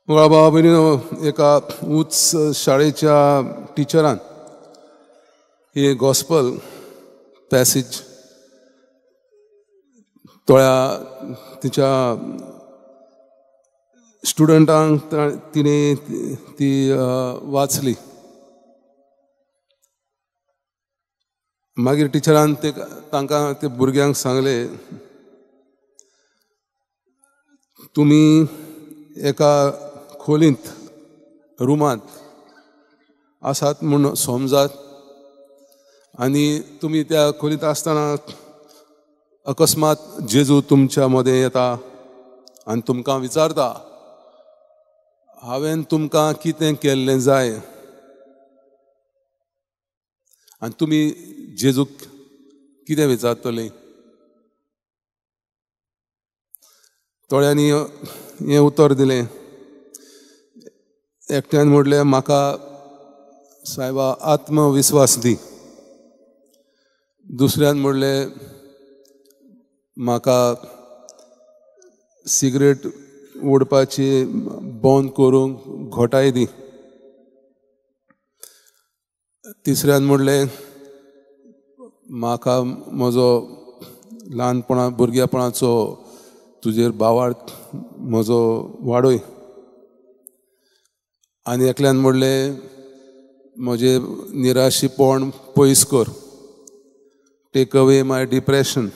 बाबा भयणीनो, एका उच्च शाळेच्या टिचरान हे गॉस्पल पॅसेज थोड्या तिच्या स्टुडंटांक तिणें ती वाचली. मागीर टिचरान ते तांकां ते भुरग्यांक सांगलें, तुमी एका खोलींत रुमांत आसात म्हूण समजात आनी तुमी त्या खोलींत आसतना अकस्मात जेजू तुमच्या मदें येता आनी तुमकां विचारता, हांवें तुमकां कितें केल्लें जाय? आनी तुमी जेजूक कितें विचारतलीं? थोड्यांनी हें उतर दिलें. एकट्यान म्हणलें, म्हाका सायबा आत्मविस्वास दी. दुसऱ्यान म्हणलें, म्हाका सिगरेट ओडपाची बंद करूंक घोटाय दी. तिसऱ्यान म्हणलें, म्हाका म्हजो ल्हानपणा भुरगेपणाचो तुजेर भावार्थ म्हजो वाडय. आनी एकल्यान म्हणलें, म्हजें निराशीपण पयस कर, टेक अवे my depression.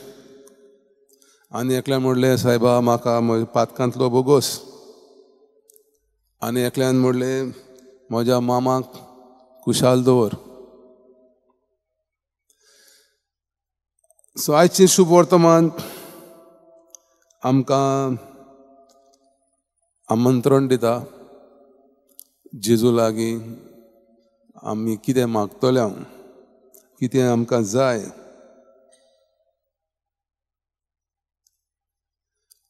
आनी एकल्यान म्हणलें, सायबा म्हाका म्हज्या पातकांतलो बोगोस. आनी एकल्यान म्हणलें, म्हज्या मामाक खुशाल दवर. सो आयचें शुभ वर्तमान आमकां आमंत्रण दिता, जेजू लागीं आमी कितें मागतले, कितें आमकां जाय.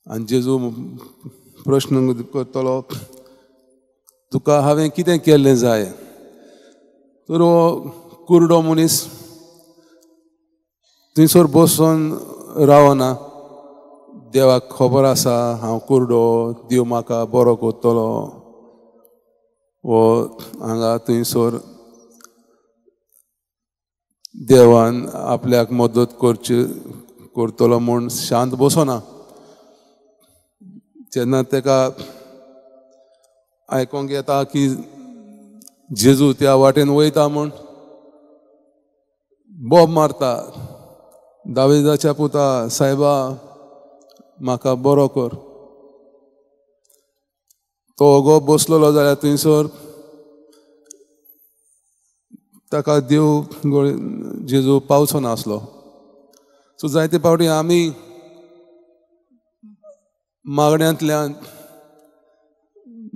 आनी जेजू प्रश्न करतलो, तुका हांवें कितें केल्लें जाय? तर हो कुरडो मनीस थंयसर बसून रावना, देवाक खबर आसा हांव कुरडो, देव म्हाका बरो करतलो. हो हांगा थंयसर देवान आपल्याक मदत करची करतलो म्हूण शांत बसना. जेन्ना ताका आयकोंक येता की जेजू त्या वाटेन वयता म्हूण बोब मारता, दावेदाच्या पुता सायबा म्हाका बरो कर. तो ओगो बसलेलो जाल्यार थंयसर ताका देव जेजू पावचो नासलो. सो जायते फावटी आमी मागण्यांतल्यान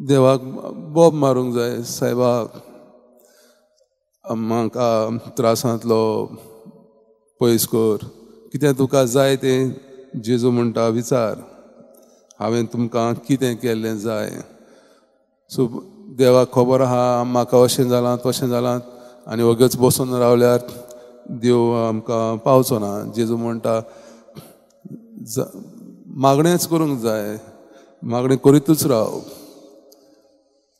देवाक बोब मारूंक जाय, सायबा म्हाका त्रासांतलो पयस कर, कितें तुका जाय तें जेजू म्हणटा विचार, हांवें तुमकां कितें केल्लें जाय. सो देवाक खबर आहा म्हाका अशें जालां तशें जालां आनी वगच बसून रावल्यार देव आमकां पावचो ना. जेजू म्हणटा मागणेंच करूंक जाय, मागणें करीतूच राव,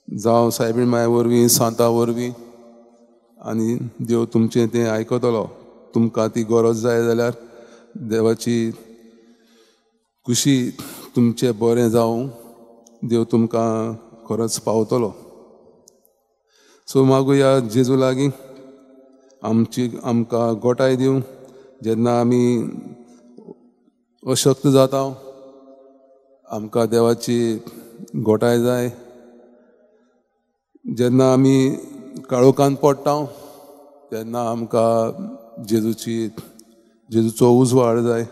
जावं सायबीण माय वरवीं, सांता वरवीं, आनी देव तुमचें तें आयकतलो. तुमकां ती गरज जाय जाल्यार देवाची खुशी तुमचें बरें जावं, देव तुमकां खरोच पावतलो. सो मागुया जेजू लागीं आमची आमकां गोटाय दिवं, जेन्ना आमी अशक्त जाता आमकां देवाची गोटाय जाय. जेन्ना आमी काळोखान पडटा तेन्ना आमकां जेजूचो उजवाड जाय,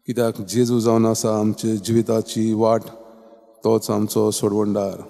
कित्याक जेजू जावन आसा आमच्या जिविताची वाट, तोच आमचो सोडवणदार.